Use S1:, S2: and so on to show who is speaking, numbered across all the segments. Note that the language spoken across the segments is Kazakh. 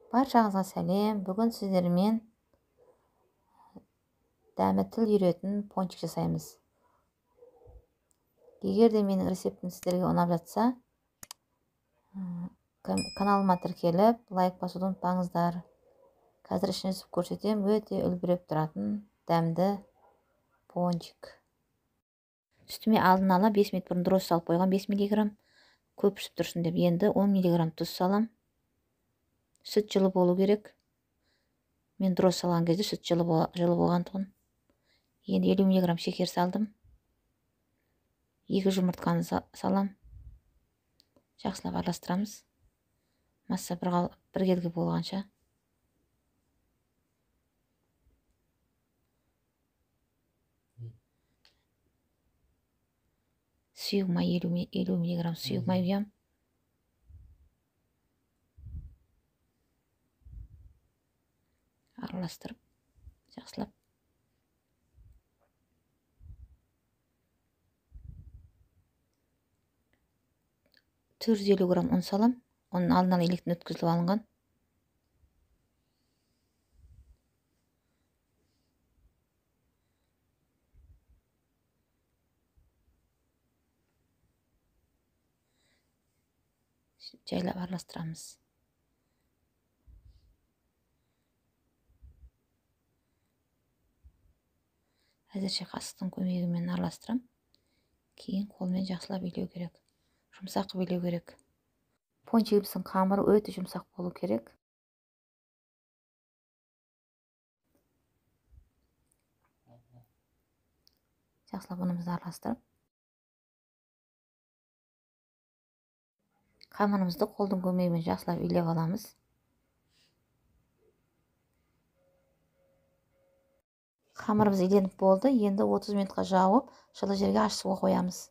S1: Баршаңызға сәлем. Бүгін сіздермен дәмі тіл үйіретін пончик жасаймыз. Егер де менің рецептім сіздерге ұнап жатса, каналыма тіркеліп, лайк басуды ұмытпаңыздар. Қазір ішін үзіп көрсетемін, өте үлбіреп тұратын дәмді пончик. Үстіме алдын ала 5 минут бұрын дрожж салып қойған 5 миллиграмм көп пісіп тұрсын деп. Енді 10 миллиграмм тұз салам. Сүт жылы болу керек. Мен дрожж салған кезде сүт жылы болған тұғын. Енді 50 миллиграмм шекер салдым. 2 жұмыртқаны салам. Жақсылап араластырамыз. Масса біркелкі болғанша. Сұйық май 50 миллиграмм сұйық май құямын. Араластырып жақсылап. 450 грамм ұн салам. Оның алдын ала електен өткізіліп алынған. Жайлап араластырамыз. Әзірше қасықтың көмегімен араластырам. Кейін қолмен жақсылап илеу керек. Жұмсақ қылып илеу керек. Пончигіміздің қамыры өте жұмсақ болу керек. Жақсылап ұнымызды араластырып, қамырымызды қолдың көмегімен жақсылап илеп аламыз. Қамырымыз иленіп болды. Енді 30 минутқа жауып, жылы жерге ашытуға қоямыз.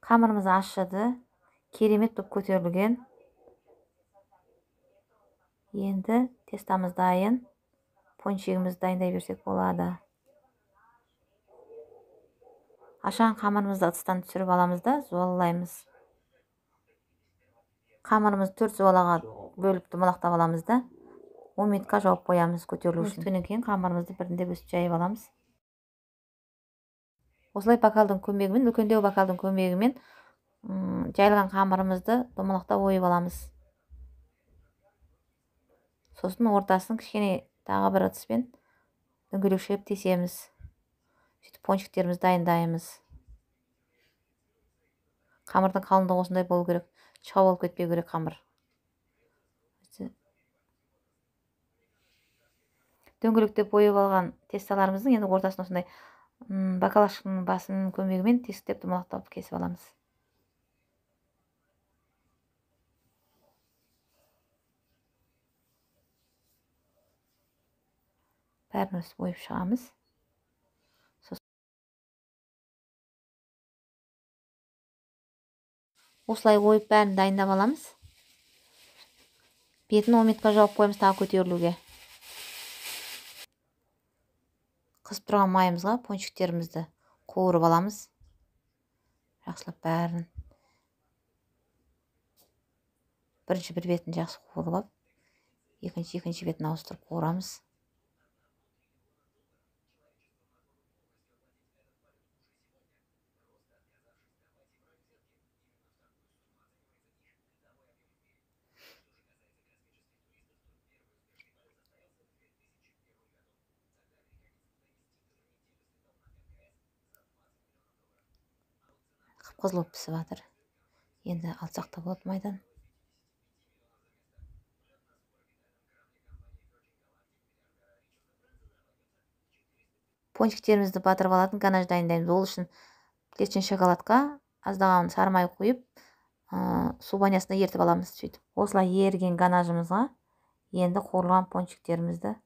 S1: Қамырымыз ашыды. Керемет болып көтерілген. Енді тестамыз дайын. Пончигімізді дайындай берсек болады. Ашқан қамырымызды ыдыстан түсіріп аламыз да зуалаймыз. Қамырымызды 4 зуалаға бөліп домалақтап аламыз да 10 минутқа жауып қоямыз көтерілу үшін. Өткеннен кейін қамырымызды біріндеп өсіп жайып аламыз. Осылай бокалдың көмегімен, үлкендеу бокалдың көмегімен жайылған қамырымызды домалақтап ойып аламыз. Сосын ортасын кішкене тағы бір ыдыспен дөңгелекшелеп тесеміз. Сөйтіп пончиктерімізді дайындаймыз. Қамырдың қалыңдығы осындай болу керек. Шау болып кетпеу керек қамыр. Дөңгелектеп ойып алған тесталарымыздың енді ортасын осындай бакалашының басының көмегімен тесіктеп домалақтап кесіп аламыз. Бәрін өсіп ойып шығамыз. Осылай ойып бәрін дайындап аламыз. Бетін 10 минутқа жауып қоямыз тағы көтерілуге. Қызып тұрған майымызға пончиктерімізді қуырып аламыз. Жақсылап бәрін. Бірінші бір бетін жақсы қуырып алып, екінші бетін ауыстырып қуырамыз. Қып-қызыл болып пісіп жатыр. Енді алсақ та болады майдан. Пончиктерімізді батырып алатын ганаж дайындаймыз. Ол үшін плетчен шоколадқа аздаған сары май құйып, су банясында ертіп аламыз. Сөйтіп осылай еріген ганажымызға енді қуырылған пончиктерімізді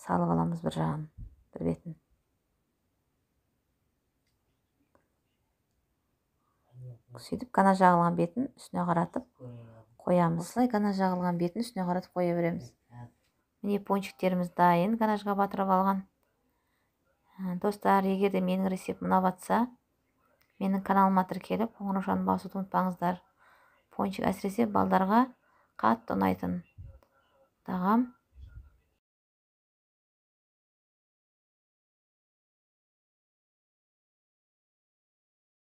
S1: салып аламыз бір жағын, бір бетін. Сөйтіп ганаж жағылған бетін үстіне қаратып қоямыз. Осылай ганаж жағылған бетін үстіне қаратып қоя береміз. Міне пончиктеріміз дайын, ганажға батырып алған. Достар, егер де менің рецептім ұнап жатса, менің каналыма тіркеліп, қоңыраушаны басуды ұмытпаңыздар. Пончик әсіресе балдарға Қатты ұнайтын тағам.